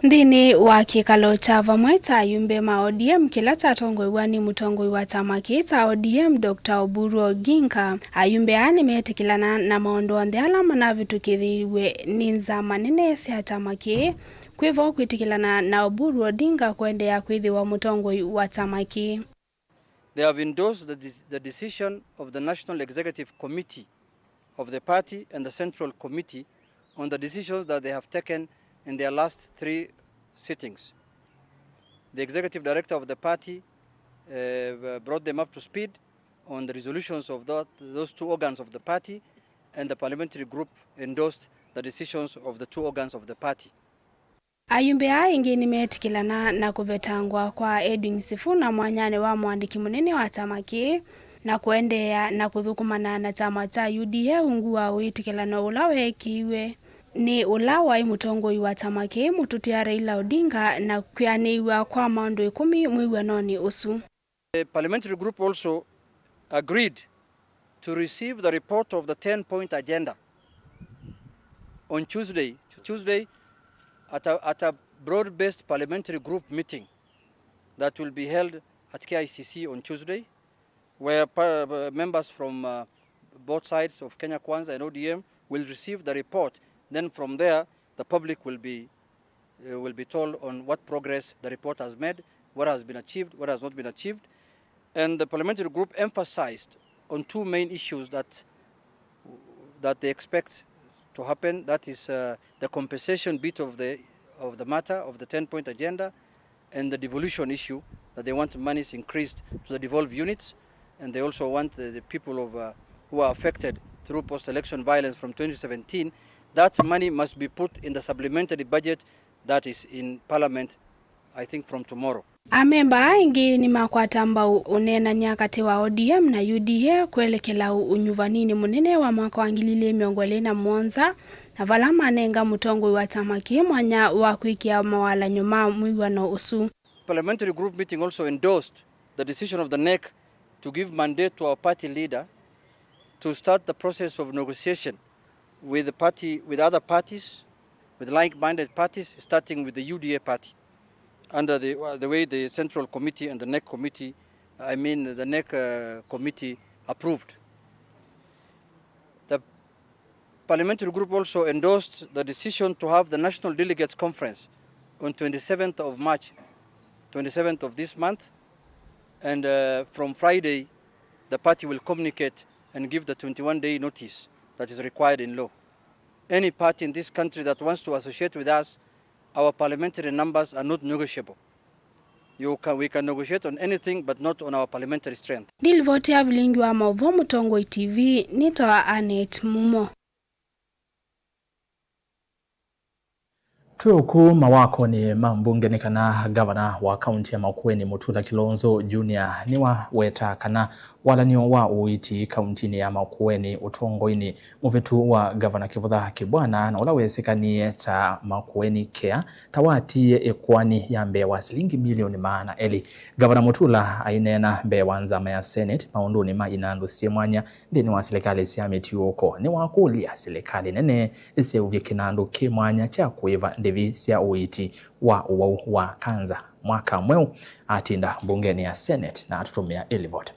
Nthĩnĩ wa kĩkalo kya vamwe kya ayumbe ma O D M kĩla kyatongoew'a nĩ mũtongoi wa kyama kĩĩ kya O D M, Doctor Oburu Oginga, ayumbe aa nĩmeetĩkĩlana na maũndũ onthe ala manavĩtũkĩthĩiw'e nĩ nzama nene sya kyama kĩĩ, kwĩ vo kwĩtĩkĩlana na Oburu Odinga kũendeea kwĩthĩwa mũtongoi wa kyama kĩĩ. They have endorsed the de-, the decision of the National Executive Committee of the party and the Central Committee on the decisions that they have taken in their last three sittings. The executive director of the party, uh, brought them up to speed on the resolutions of that, those two organs of the party, and the parliamentary group endorsed the decisions of the two organs of the party. Ayumbe aa ĩngĩ nĩmeetĩkĩlana na kũvetangwa kwa Edwin Sifuna mwanyanĩ wa mũandĩki mũnene wa kyama kĩĩ, na kũendeea na kũthũkũmana na kyama kya U D A ungu wa wĩtĩkĩlano ũla weekĩiwe nĩ ũla waĩ mũtongoi wa kyama kĩĩ, mũtũtia Raila Odinga, na kwĩanĩw'a kwa maũndũ ĩkũmi mwĩw'anonĩ ũsu. The parliamentary group also agreed to receive the report of the ten-point agenda on Tuesday, Tuesday at a, at a broad-based parliamentary group meeting that will be held at K I C C on Tuesday, where pa-, uh, members from, uh, both sides of Kenya Kwanza and O D M will receive the report. Then from there, the public will be, uh, will be told on what progress the report has made, what has been achieved, what has not been achieved. And the parliamentary group emphasized on two main issues that, that they expect to happen, that is, uh, the compensation bit of the, of the matter, of the ten-point agenda, and the devolution issue, that they want monies increased to the devolved units, and they also want the, the people of, uh, who are affected through post-election violence from twenty seventeen, that money must be put in the supplementary budget that is in parliament, I think, from tomorrow. Amemba aa ĩngĩ nĩmakwata mbau ũneenany'a katĩ wa O D M na U D A kwelekela ũ-, ũnyuvaninĩ mũnene wa mwaka wa ngili ilĩ mĩongo ĩlĩ na mũonza, na vala manenga mũtongoi wa kyama kĩĩ mwanya wa kwĩkĩa mawalany'o ma mwĩw'ano ũsu. Parliamentary group meeting also endorsed the decision of the NEC to give mandate to our party leader to start the process of negotiation with the party, with other parties, with like-minded parties, starting with the U D A party, under the, uh, the way the Central Committee and the NEC Committee, I mean, the NEC, uh, Committee approved. The Parliamentary group also endorsed the decision to have the National Delegates Conference on twenty-seventh of March, twenty-seventh of this month, and, uh, from Friday, the party will communicate and give the twenty-one day notice that is required in law. Any party in this country that wants to associate with us, our parliamentary numbers are not negotiable. You can, we can negotiate on anything, but not on our parliamentary strength. Ndilivoti ya vilingi wa maũvoo Mũtongoi T V nĩtawa Annet Mumo. Twĩ ũkũ mawakonĩ ma mbunge nĩ kana ngavana wa kaunti ya Makueni Mutula Kilonzo Junior nĩwawetaa kana walan'yo wa ũiiti kauntinĩ ya Makueni ũtongoinĩ mũvĩtu wa ngavana Kĩvutha Kĩbwana na ũla wĩsĩkanie ta Makueni Care ta watiie ĩkoani ya mbee wa silingi milioni maana elĩ. Ngavana Mutula aineena mbee wa nzama ya Senate maũndũnĩ ma inandũ syĩ mwanya nthĩnĩ wa silikalĩ sya mĩtiũũko, nĩwakũlya silikalĩ nene ĩseũvye kĩnandũ kĩ mwanya kya kũĩva ndĩvi sya ũiiti wa ũwau wa kanza mwaka mweũ. Atinda mbungenĩ ya Senate na atũtũmĩa ĩlivoti.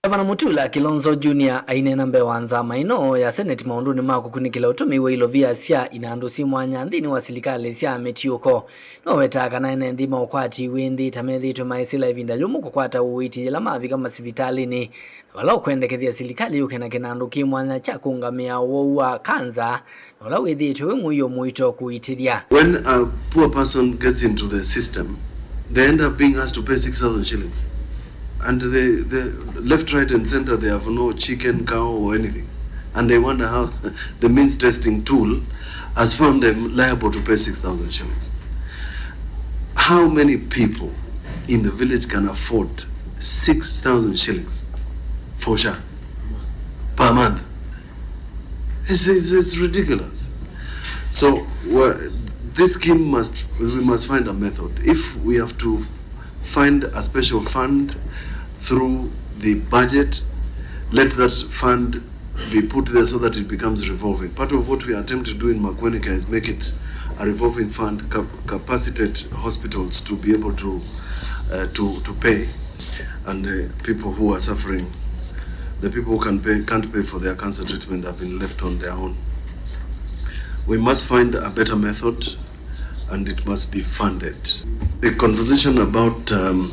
Gavana Mutula Kilonzo Junior aineena mbee wa nzama ĩno ya Senate maũndũnĩ ma kũkunĩkĩla ũtũmĩi wa ilovia sya inandũ syĩ mwanya nthĩnĩ wa silikalĩ sya mĩtiũũko. Nĩwawetaa kana ene nthĩ ma ũkwati wĩ nthĩ ta methĩĩtwe maisĩla ĩvinda yũmũ kũkwata ũiiti yĩla mavika masivitalĩnĩ, na vala ũkwendekethya silikalĩ yũke na kĩnandũ kĩ mwanya kya kũũngamĩa ũwau wa kanza, na ũla wĩthĩĩtwe wĩ mũio mũito kũitĩthya. When a poor person gets into the system, they end up being asked to pay six thousand shillings. And they, they, left, right, and center, they have no chicken, cow, or anything. And they wonder how the means testing tool has found them liable to pay six thousand shillings. How many people in the village can afford six thousand shillings for SHA per month? It's, it's, it's ridiculous. So, well, this scheme must, we must find a method. If we have to find a special fund through the budget, let that fund be put there so that it becomes revolving. Part of what we attempt to do in Makueni Care is make it a revolving fund, cap-, capacitate hospitals to be able to, uh, to, to pay, and, uh, people who are suffering, the people who can pay, can't pay for their cancer treatment have been left on their own. We must find a better method and it must be funded. The conversation about, um,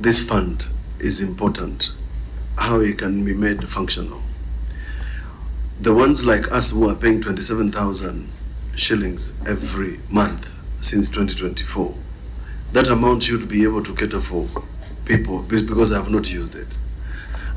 this fund is important, how it can be made functional. The ones like us who are paying twenty-seven thousand shillings every month since twenty twenty-four, that amount should be able to cater for people, be-, because I have not used it.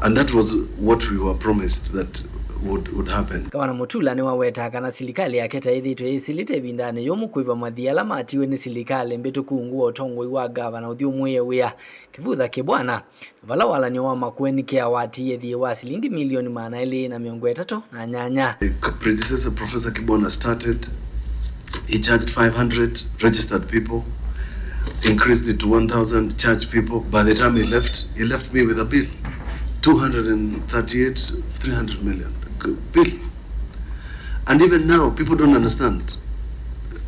And that was what we were promised that would, would happen. Gavana Mutula nĩwawetaa kana silikalĩ yake ta ĩthĩĩtwe yĩsĩlĩte ĩvindanĩ yũmũ kũĩva mathii ala matiwe nĩ silikalĩ mbĩtũku ungu wa ũtongoi wa ngavana ũthyũmũĩe wĩa Kĩvutha Kĩbwana, na vala walan'yo wa Makueni Care watiie thiĩ wa silingi milioni maana elĩ na mĩongo ĩtatũ na nyanya. The predecessor, Professor Kibwana, started, he charged five hundred registered people, increased it to one thousand charged people. By the time he left, he left me with a bill, two hundred and thirty-eight, three hundred million bill. And even now, people don't understand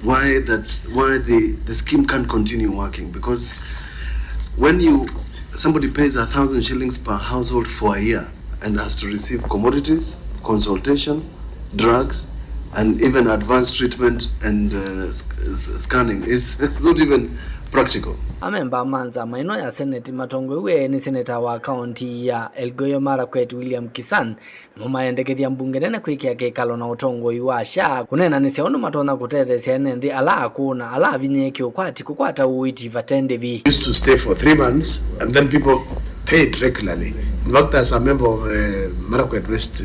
why that, why the, the scheme can't continue working, because when you, somebody pays a thousand shillings per household for a year and has to receive commodities, consultation, drugs, and even advanced treatment and, uh, sc-, s-, scanning, is, it's not even practical. Amemba ma nzama ĩno ya Senate matongoew'e nĩ seneta wa kaunti ya Elgeyo Marakwet William Kisan, nĩmo mayendekethya mbunge nene kwĩkĩa kĩkalo na ũtongoi wa SHA kũneenanĩsya ũndũ matonya kũtetheesya ene nthĩ ala akũũ na ala avinyĩĩe kĩũkwati kũkwata ũiiti vate ndĩvi. Used to stay for three months, and then people paid regularly. In fact, as a member of, uh, Marakwet West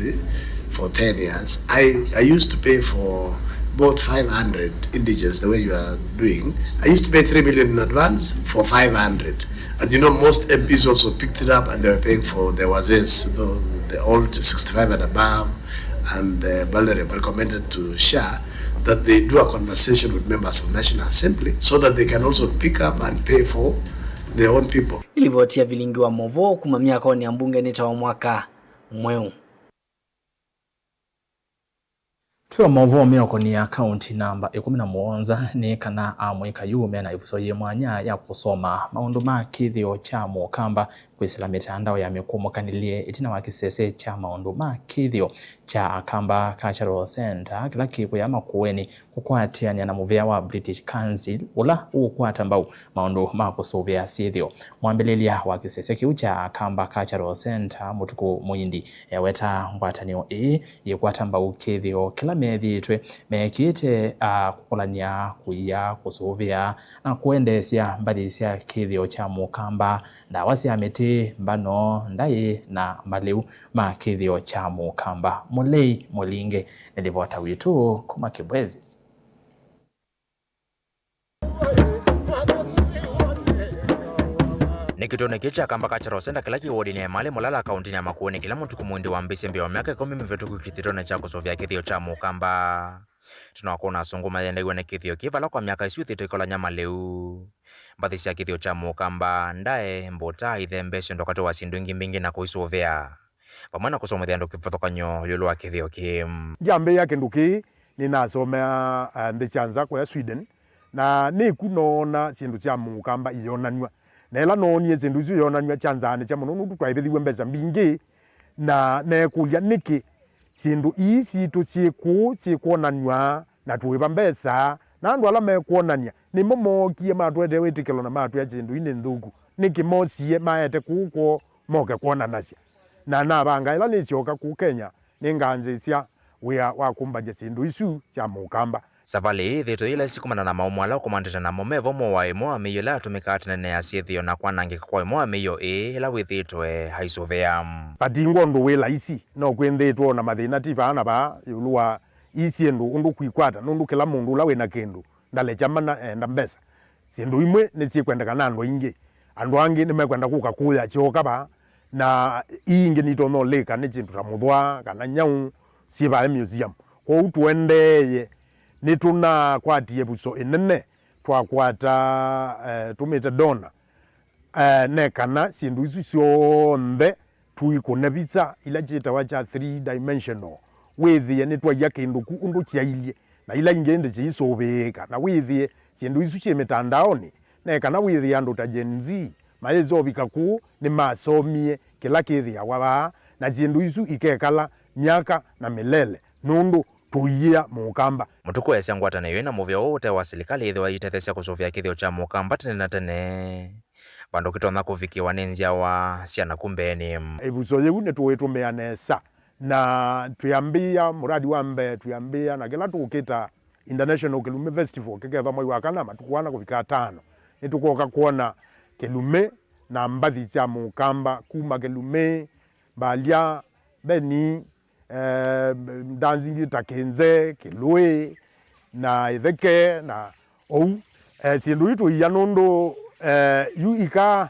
for ten years, I, I used to pay for both five hundred indigents, the way you are doing. I used to pay three million in advance for five hundred. And you know, most M Ps also picked it up and they were paying for the wazees, the, the old sixty-five and above, and the vulnerable, recommended to SHA that they do a conversation with members of National Assembly so that they can also pick up and pay for their own people. Nĩ livoti ya vilingi wa maũvoo kuma myakonĩ ya mbunge nĩ ta wa mwaka mweũ. Twĩ o maũvoo meũkonia kaunti namba ĩkũmi na mũonza, nĩ kana amũika yu mena ĩvuso yĩ mwanya ya kũsoma maũndũ ma kĩthĩo kya mũkamba kwĩsĩla mĩtandao ya mĩkũmũkanĩlye ĩtina wa kĩsese kya maũndũ ma kĩthĩo kya Akamba Cultural Centre, kĩla kĩkũya Makueni kũkwatĩanĩa na mũvĩa wa British Council, ũla ũũkwata mbau maũndũ ma kũsũvĩa syĩthĩo. Mwambĩlĩlya wa kĩsese kĩu kya Akamba Cultural Centre, Mũtukũ Mũindi, eweta ngwatanĩo ĩĩ yĩkwata mbau kĩthĩo kĩla methĩĩtwe mekĩte, a, kũkũlany'a, kũia, kũsũvĩa, na kũendeesya mbathi sya kĩthĩo kya mũkamba, ndawa sya mĩtĩ, mbano, ndaĩ, na malĩu ma kĩthĩo kya mũkamba. Mũlei Mũlinge nĩ livota witũ kuma Kĩbwezi. Nĩ kĩtonĩ kĩĩ kya Akamba Cultural Centre kĩla kĩ wodinĩ ya Emali Mulala, kauntinĩ ya Makueni, kĩla Mũtukũ Mũindi wambĩĩsye mbee wa myaka ĩkũmi mĩvĩtũku kĩthitone kya kũsũvĩa kĩthĩo kya mũkamba. Tene wa kwona asũngũ mayendaiwe nĩ kĩthĩo kĩĩ vala kwa myaka ĩsu ĩthĩĩtwe ĩkolany'a malĩu, mbathi sya kĩthĩo kya mũkamba, ndaĩ, mbũta, ithembe, syondokatĩ wa syĩndũ ingĩ mbingĩ na kũisũvĩa, vamwe na kũsomethya andũ kĩvathũkany'o ĩũlũ wa kĩthĩo kĩĩ. Ndyambĩĩa kĩndũ kĩĩ, nĩnasomea, eh, nthĩ sya nza kũya Sweden, na nĩku noona syĩndũ sya mũkamba iyonanw'a. Na ĩla noonie syĩndũ isu iyonanw'a, kyanzaanĩsya mũno nũndũ twaĩvĩthiw'e mbesa mbingĩ, na neekũlya nĩkĩ syĩndũ ii sitũ syĩ kũũ syĩkwonanw'a na tũĩva mbesa, na andũ ala mekwonany'a nĩmo mookie matũetee wĩtĩkĩlo na matwĩa syĩndũ ii nĩ nthũku. Nĩkĩ mosie maete kũũ kwoo moke kwonanasya? Na navanga ĩla nĩsyoka kũũ Kenya, nĩnganzĩsya wĩa wa kũmbany'a syĩndũ isu sya mũkamba. Savalĩ ĩĩ ĩthĩĩtwe yĩ laisi kumana na maũmũ ala ũkomanĩte namo me vamwe wa ĩmwe wa mĩio ĩla yatũmĩkaa tene na ya syĩthĩo na kwanangĩka kwa ĩmwe wa mĩio ĩĩ ĩla wĩthĩĩtwe aisũvĩa. Vatingwa ũndũ wĩ laisi, no kwĩnthĩĩtwe o na mathĩna ti vaa na vaa ĩũlũ wa ii syĩndũ ũndũ kwikwata, nũndũ kĩla mũndũ ũla wĩ na kĩndũ ndalekya mana eenda mbesa. Syĩndũ imwe nĩsyĩkwendeka na andũ aingĩ. Andũ angĩ nĩmekwenda kũka kũya syooka vaa, na ii ingĩ nitonya ũlĩka nĩ syĩndũ ta mũthwa kana nyaũ syĩ vaa museum. Kwoou tũendeeye, nĩtũnakwatie ĩvuso ĩnene, twakwata, eh, tũmĩte donor, eh, ne kana syĩndũ isu syonthe tũikũne visa ila kyĩtawa kya three dimensional, wĩthĩe nĩtwaia kĩndũ ku ũndũ kyailyĩ, na ila ingĩ ĩndĩ kĩisũvĩĩka, na wĩthĩe syĩndũ isu syĩ mĩtandaonĩ, ne kana wĩthĩe andũ ta Gen Z mayĩsa ũvika kũu nĩmasomie kĩla kĩthĩawa vaa, na syĩndũ isu ikekala myaka na mĩlele, nũndũ tũiĩa mũkamba. Mũtukũ easya ngwatanĩo ĩĩ na mũvĩa ũũ ũte wa silikalĩ yĩthĩwa yĩitetheesya kũsũvĩa kĩthĩo kya mũkamba tene na tene, vandũ kĩtonya kũvikĩwa nĩ nzyawa sya naku mbeenĩ. Ĩvuso yĩu nĩtũĩtũmĩa nesa, na twĩambĩĩa mũradi wa mbee, twĩambĩĩa na kĩla tũkĩta International Kĩlumĩ Festival, kĩkethwa mwai wa kana matukũ ana kũvika atano. Nĩtũkoka kwona kĩlumĩ na mbathi sya mũkamba kuma kĩlumĩ, mbalya, mbeni, eh, ndanzi ingĩ ta kĩnze, kĩlũĩ, na ĩtheke, na ũu. Eh, syĩndũ ii tũia nũndũ, eh, yu ikaa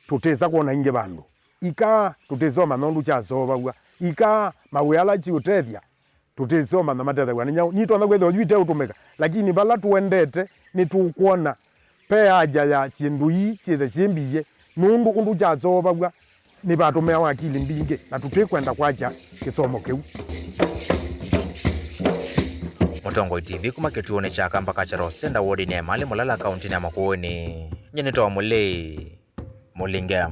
tũtĩsa kwona ingĩ vandũ. Ikaa tũtĩsa ũmanya ũndũ kyaseũvaw'a. Ikaa mawĩa ala kyiũtethya tũtĩsa ũmanya matethaw'a nĩ nyaũ. Nitonya kwĩthĩwa yu iteũtũmĩka, lakini vala tũendete nĩtũkwona ve haja ya syĩndũ ii syĩthe syĩ mbiie, nũndũ ũndũ kyaseũvaw'a nĩvatũmĩawa akili mbingĩ, na tũtikwenda kwakya kĩsomo kĩu. Mũtongoi T V kuma kĩtuonĩ kya Akamba Cultural Centre wodinĩ ya Emali Mulala kauntinĩ ya Makueni. Nyie nĩtawa Mũlei Mũlinge.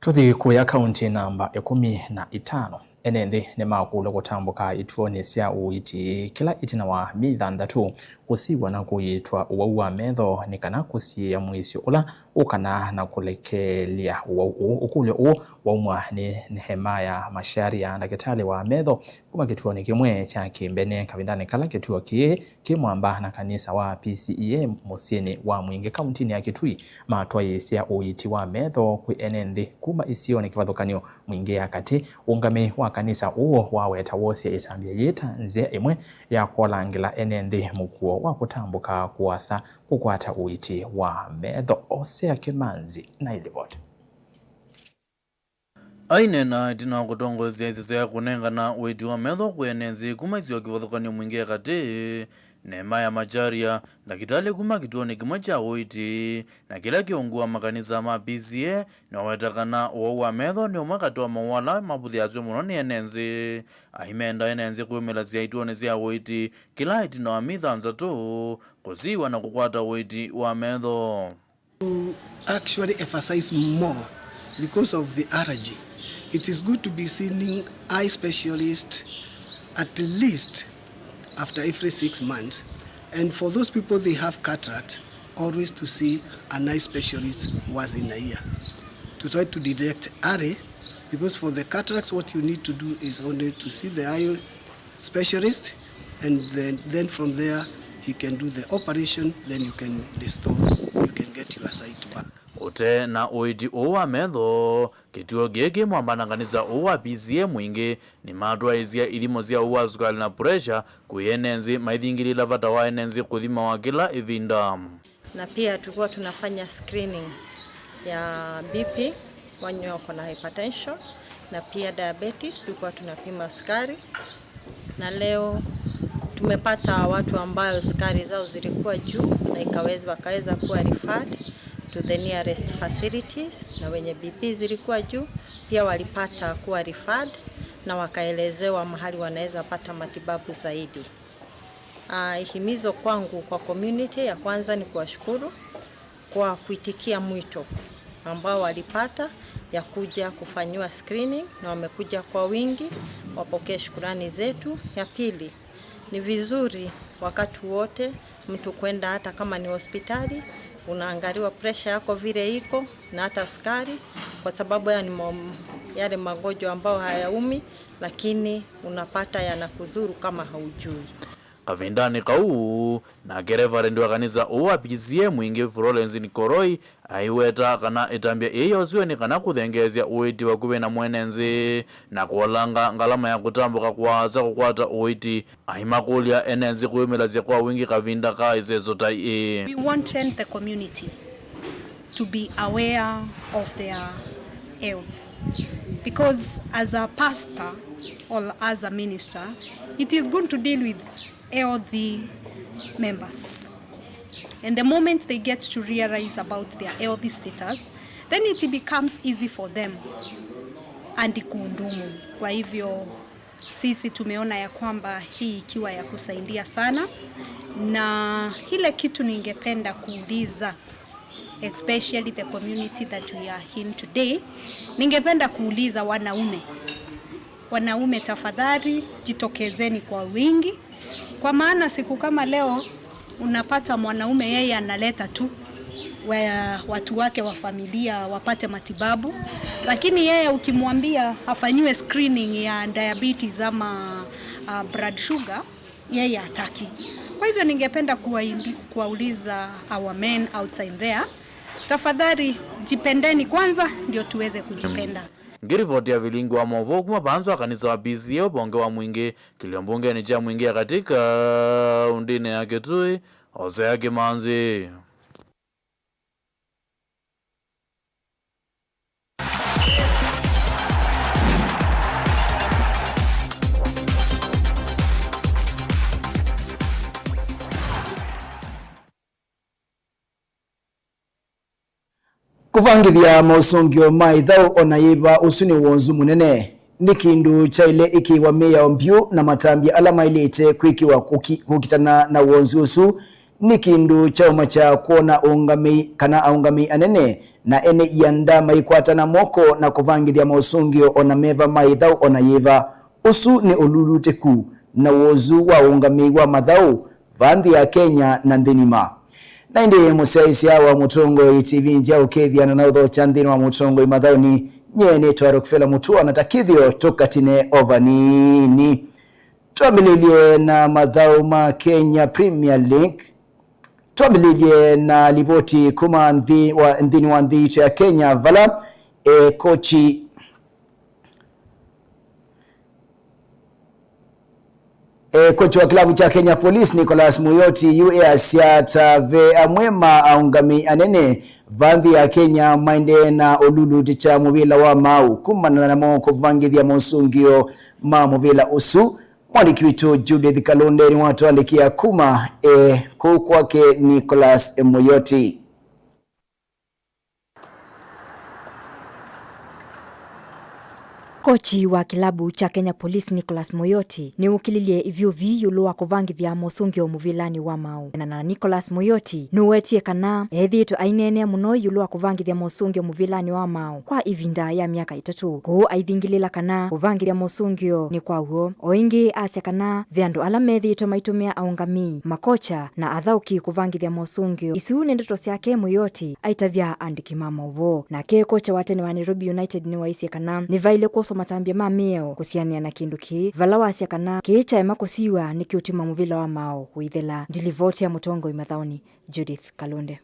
Tũthi kũya kaunti namba ĩkũmi na itano. Ene nthĩ nĩmakũlw'a kũtambũka ituonĩ sya ũiiti kĩla ĩtina wa myei thanthatũ kũsiw'a na kũiitwa ũwau wa metho nĩ kana kũsiĩĩa mũisyo ũla ũkanaa na kũlekelya ũwau ũũ. Ũkũlyo ũũ waumwa nĩ Nehemaya Masharia, ndakĩtalĩ wa metho kuma kĩtuonĩ kĩmwe kya Kĩmbene, kavindanĩ kala kĩtuo kĩĩ kĩ mwamba na kanisa wa P C E A mũsyĩnĩ wa Mwingĩ, kauntinĩ ya Kitui, matwaĩĩsya ũiiti wa metho kwĩ ene nthĩ kuma isionĩ kĩvathũkany'o Mwingĩ ya katĩ. Ũũngamĩi wa kanisa ũũ waweta wosya ĩtambya yĩĩ ta nzĩa ĩmwe ya kũalangĩla ene nthĩ mũkuo wa kũtambũka kũasa kũkwata ũiiti wa metho. Osea Kĩmanzi na ĩlivoti. Aineena ĩtina wa kũtongoesya ĩsesya ya kũnengana ũiiti wa metho kwĩ ene nthĩ kuma isio kĩvathũkany'o Mwingĩ ya katĩ, Nehemiah Macharia, ndakĩtalĩ kuma kĩtuonĩ kĩmwe kya ũiiti na kĩla kĩũngũaa makanisa ma P C A, nĩwaweta kana ũwau wa metho nĩ ũmwe katĩ wa mowau ala mavũthĩasw'a mũno nĩ ene nzĩ. Aimenda ene nzĩ kwĩmĩlasya ituonĩ sya ũiiti kĩla ĩtina wa myei thanthatũ kũsiw'a na kũkwata ũiiti wa metho. To actually emphasize more because of the allergy. It is good to be seeing eye specialist at least after every six months. And for those people they have cataract, always to see an eye specialist once in a year to try to detect early, because for the cataracts what you need to do is only to see the eye specialist, and then, then from there he can do the operation, then you can restore, you can get your sight back. Ũte na ũiiti ũũ wa metho, kĩtuo kĩĩ kĩ mwamba na kanisa ũũ wa P C A mwingĩ nĩmatwaĩĩsye ithimo sya ũu wa sukalĩ na pressure kwĩ ene nzĩ maithingĩlĩĩla vata wa ene nzĩ kũthimawa kĩla ĩvinda. Na pia tulikuwa tunafanya screening ya B P, wenye wako na hypertension, na pia diabetes, tulikuwa tunapima sukari. Na leo tumepata watu ambayo sukari zao zilikuwa juu na ikaweza, wakaweza kuwa referred to the nearest facilities, na wenye B P zilikuwa juu pia walipata kuwa referred na wakaelezewa mahali wanaweza pata matibabu zaidi. Ah, himizo kwangu kwa community, ya kwanza ni kuwashukuru kwa kuitikia mwito ambao walipata ya kuja kufanyiwa screening, na wamekuja kwa wingi, wapokee shukurani zetu. Ya pili, ni vizuri wakati wote mtu kwenda, hata kama ni hospitali, unaangaliwa pressure yako vile iko na hata sukari, kwa sababu haya ni ma-, yale magonjwa ambayo hayaumi, lakini unapata yanakudhuru kama haujui. Kavindanĩ kau, nake Reverend wa kanisa ũũ wa P C A mwingĩ Florence Nikoroi aiweta kana ĩtambya ĩĩ yosiwe nĩ kana kũthengeesya ũiiti vakuvĩ na mwene nzĩ na kũolanga ngalama ya kũtambũka kũasa kũkwata ũiiti, aimakũlya ene nzĩ kwĩmĩlasya kwa wingĩ kavinda ka ĩseso ta ĩĩ. We want the community to be aware of their health, because as a pastor or as a minister, it is good to deal with healthy members. And the moment they get to realize about their healthy status, then it becomes easy for them and kuhudumu. Kwa hivyo, sisi tumeona ya kwamba hii ikiwa ya kusaidia sana, na ile kitu ningependa kuuliza, especially the community that we are in today, ningependa kuuliza wanaume, wanaume, tafadhali jitokezeni kwa wingi, kwa maana siku kama leo unapata mwanaume yeye analeta tu wa-, watu wake wa familia wapate matibabu, lakini yeye ukimwambia afanyiwe screening ya diabetes ama, uh, blood sugar, yeye hataki. Kwa hivyo ningependa kuwa-, kuwauliza our men outside there, tafadhali jipendeni kwanza ndio tuweze kujipenda. Ngiripoti ya vilingi wa mauvoo kuma vanza wa kanisa wa P C A ũvonge wa mwingĩ kĩlio mbungenĩ kya mwingĩ ya katĩ kaũndĩnĩ ya Kitui, Hosea Kimanzi. Kũvangĩthya maũsũngĩo ma ĩthaũ o na yĩva, ũsu nĩ wonzu mũnene. Nĩ kĩndũ kyaĩle ĩkĩĩwa mĩao mbyũ na matambya ala maĩlĩte kwĩkĩwa kũki-, kũkitana na wonzu ũsu. Nĩ kĩndũ kyaũmakya kwona ũũngamĩi kana aũngamĩi anene na ene ianda maikwatana moko na kũvangĩthya maũsũngĩo o na meva ma ĩthaũ o na yĩva. Ũsu nĩ ũlulutĩku na wonzu wa ũũngamĩi wa mathaũ vaa nthĩ ya Kenya na nthĩ ng'ima. Na ĩndĩ mũsyaĩĩsya wa mũtongoi T V nja ũkĩthiana na ũthokya nthĩnĩ wa mũtongoi mathaũnĩ, nyie nĩtwa Rockefeller Mutua, na ta kĩthĩo tũkatine o vanini. Twambĩlĩlye na mathaũ ma Kenya Premier League. Twambĩlĩlye na livoti kuma nthĩ wa, nthĩnĩ wa nthĩ itũ ya Kenya, vala, eh, kochi E, kochi wa kĩlavu kya Kenya Police, Nicholas Muyoti, yu easya ta ve amwe ma aũngamĩi anene va nthĩ ya Kenya maendee na ũlulutĩkya mũvĩla wa maaũ kumana namo kũvangĩthya mosũngĩo ma mũvĩla ũsu. Mwandĩki witũ Judith Kalunde nĩwatũandĩkĩa kuma e kũu kwake Nicholas Muyoti. Kochi wa kĩlabu kya Kenya Police Nicholas Muyoti nĩũkĩlilye ivyũvi ĩũlũ wa kũvangĩthya mosũngĩo mũvĩlanĩ wa maũ. Na, na Nicholas Muyoti nũwetie kana ethĩĩtwe aineenea mũno ĩũlũ wa kũvangĩthya mosũngĩo mũvĩlanĩ wa maũ kwa ĩvinda ya myaka ĩtatũ. Kũu aithingĩlĩla kana kũvangĩthya mosũngĩo nĩ kwa w'o. O ĩngĩ asya kana ve andũ ala methĩĩtwe maitũmĩa aũngamĩi, makocha, na athaũki kũvangĩthya mosũngĩo. Isu nĩ ndeto syake Muyoti aitavya andĩki ma maũvoo. Nake kocha wa tene wa Nairobi United nĩwaisye kana nĩvaĩle kwoswa matambya ma mĩao kũsianĩa na kĩndũ kĩĩ, vala wasya kana kĩĩ kyaema kũsiwa nĩkĩũtuma mũvĩla wa maũ ũithela. Ndilivoti ya mũtongoi mathaũnĩ, Judith Kalunde.